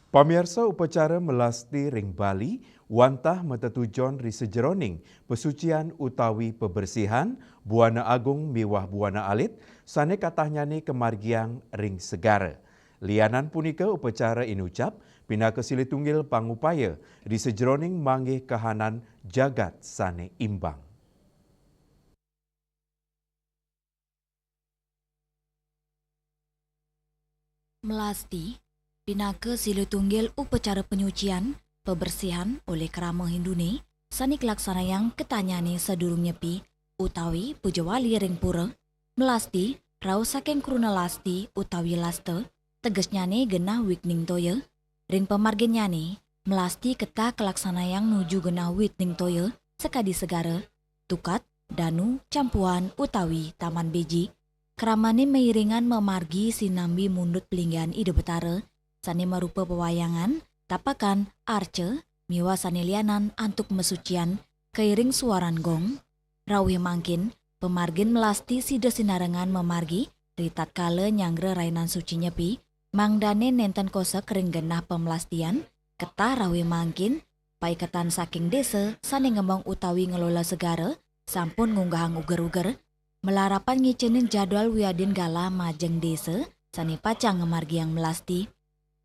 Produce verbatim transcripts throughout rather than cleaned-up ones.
Pamiarsa, upacara melasti ring Bali wantah matetujon ri sajeroning pasucian utawi pabersihan buana agung miwah buana alit sane katahnyane kamargiang ring segara. Lianan punika, upacara inucap pinaka silih tunggil pangupaya ri sajeroning manggih kahanan jagat sane imbang. Melasti pinaka silih tunggil upacara panyucian, pabersihan olih krama Hindune sane kalaksanayang katahnyane sadurung nyepi utawi puja wali ring pura. Melasti rauh saking kruna lasti utawi lasta, tegesnyane genah wigning toya. Ring pamarginnyane, melasti ketah kalaksanayang nuju genah wigning toya sakadi segara, tukad, danu, campuhan, utawi taman beji. Kramane mairingan mamargi sinambi mundut palinggihan Ida Betara, sane marupa pewayangan, tapakan, arca, miwah sane lianan antuk masucian, kairing suaran gong. Rauh mangkin, pamargin melasti sida sinarengan mamargi, ritatkala nyanggra rainan suci nyepi, mangdane nenten kosek ring genah pamelastian. Ketah rauh mangkin, paiketan saking desa sane ngembang utawi ngelola segara sampun ngunggahang uger-uger, malarapan ngicenin jadwal wiadin galah majeng desa sane pacang ngamargiang melasti.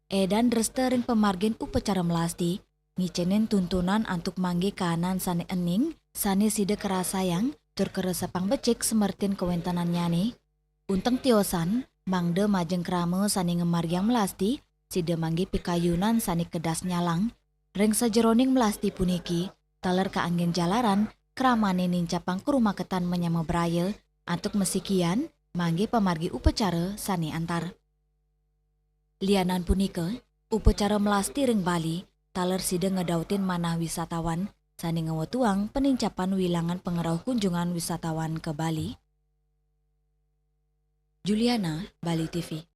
Edan dresta ring pamargin upacara melasti, ngicenin tuntunan antuk manggih kahanan sane ening, sane sida karasayang, tur karesepang becik samertin kawentenannyane. Unteng tiosan, mangda majeng krama sane ngamargiang melasti, sida manggih pikayunan sane kedas nyalang. Ring sajeroning melasti puniki, taler kaanggen jalaran, kramane nincapang karumaketan manyama braya, antuk masikian, manggih pamargi upacara sane antar. Lianan punika, upacara melasti ring Bali, taler sida ngedautin manah wisatawan, sane ngwetuang panincapan wilangan pangrauh kunjungan wisatawan ka Bali. Juliana, Bali T V.